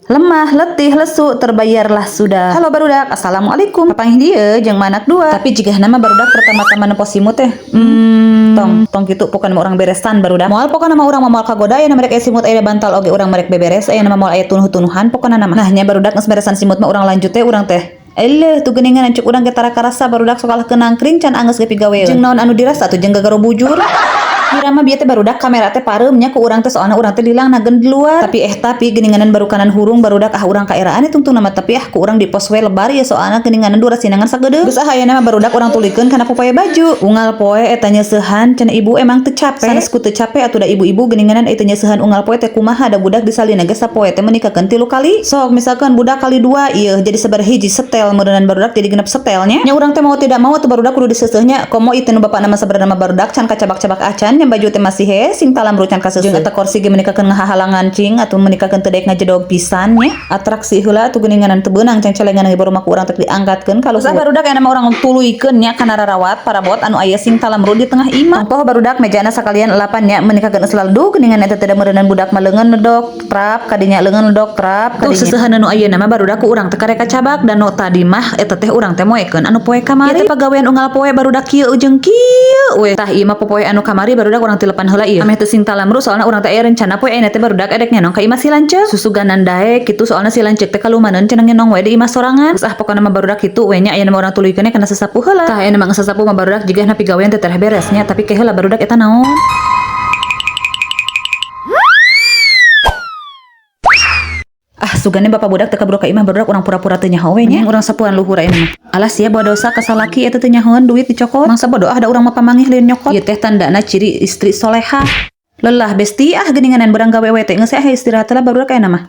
Lemah, letih, lesu, terbayarlah sudah. Halo barudak, assalamualaikum. Papanggih dieu jeung manak dua. Tapi jika nama barudak pertama-tama nempo simut teh, tong tong kitu, pokona mah urang beresan barudak. Moal, pokona mah urang mah moal kagoda aya merek aya simut, aya bantal oge urang merek beberes, aya nama moal aya tunuh-tunuhan pokona nama. Nah nya barudak, geus beresan simut mah urang lanjut teh, urang teh. Eleh tuh geuningan cuk urang ge tara karasa barudak, sok kalah nangkring can anggeus ge pigaweun. Jeung naon anu dirasa tuh jeung gagaro bujur. Kira mah bieu teh barudak kamera teh pareum nya ku urang teh, soalna urang teh lila nagen di luar. Tapi eh tapi geuninganan barukanan hurung barudak, ah urang kaeraan tungtung nama, tapi ah ku urang di pos we lebar ya, soalna geuninganan durasina ngan sagedeung. Geus ah, ayeuna mah barudak urang tuluykeun kana popoe baju. Unggal poe eta nyeusehan cenah ibu emang teu cape. Sanes ku teu cape atuh, da ibu-ibu geuninganan eta nyeusehan unggal poe teh kumaha, da budak disalina ge sapoe teh menikakeun tilu kali. Sok misalkan budak kali dua ieu jadi sabaraha hiji setel meureunnan barudak, jadi 6 setelnya. Nya urang teh mau tidak mau atuh barudak kudu diseuseuhnya, komo ieu nu bapak nama sabarana mah barudak can kacabak-cabak acan nya, baju teh masih he sing talamru can kaseuseuh. Jeung eta kursi ge menikakeun ngahahalangan cing atuh, menikakeun teu daek ngajedog pisan nya. Atraksi heula atuh geuninganan teu beunang cengcelengan ge baru mah ku urang teh diangkatkeun ka luhur. Barudak aya mah urang tuluykeun nya kana rarawat parabot anu aya sing talamru di tengah imah. Poho barudak mejana sakalian elapan nya, menikakeun geus laldu geuningan eta teh, da meureunnan budak mah leungeun ledok trap kadinya, leungeun ledok trap kadinya. Tuh seuseuhan anu ayeuna mah barudak ku urang teh karek kacabak, dan nu tadi mah eta teh urang teh moekeun anu poe kamari. Ieu teh pagawean unggal poe barudak, kieu jeung kieu we. Tah, ieu mah popoe anu kamari barudak urang tilepan heula ieu. Ameh teu sing talamru, soalna urang teh aya rencana poe ayeuna teh barudak edek ngenong ka imah si lanceuk. Susuganan daek kitu, soalna si lanceuk teh kalumaneun cenah ngenong we di imah sorangan. Geus ah, pokona mah barudak kitu we nya, ayeuna mah urang tuluykeun kana sasapu heula. Tah, ayeuna mah geus sasapu mah barudak jigana pigawean teh tereh beres nya, tapi ke heula barudak, eta naon? Ah, sugane bapak budak teu kaburu ka imah barudak, urang pura-pura teu nyaho we nya. Urang sapuan luhur ayeuna mah. Alah sia, boga dosa ka salaki eta teu nyahoan duit dicokot. Mangsa bodoh ah, da urang mah pamangih lieur nyokot. Ieu teh tandana ciri istri solehah. Lelah besti ah, geuninganan berang gawe we teh geus ah, istirahat lah barudak ayeuna mah.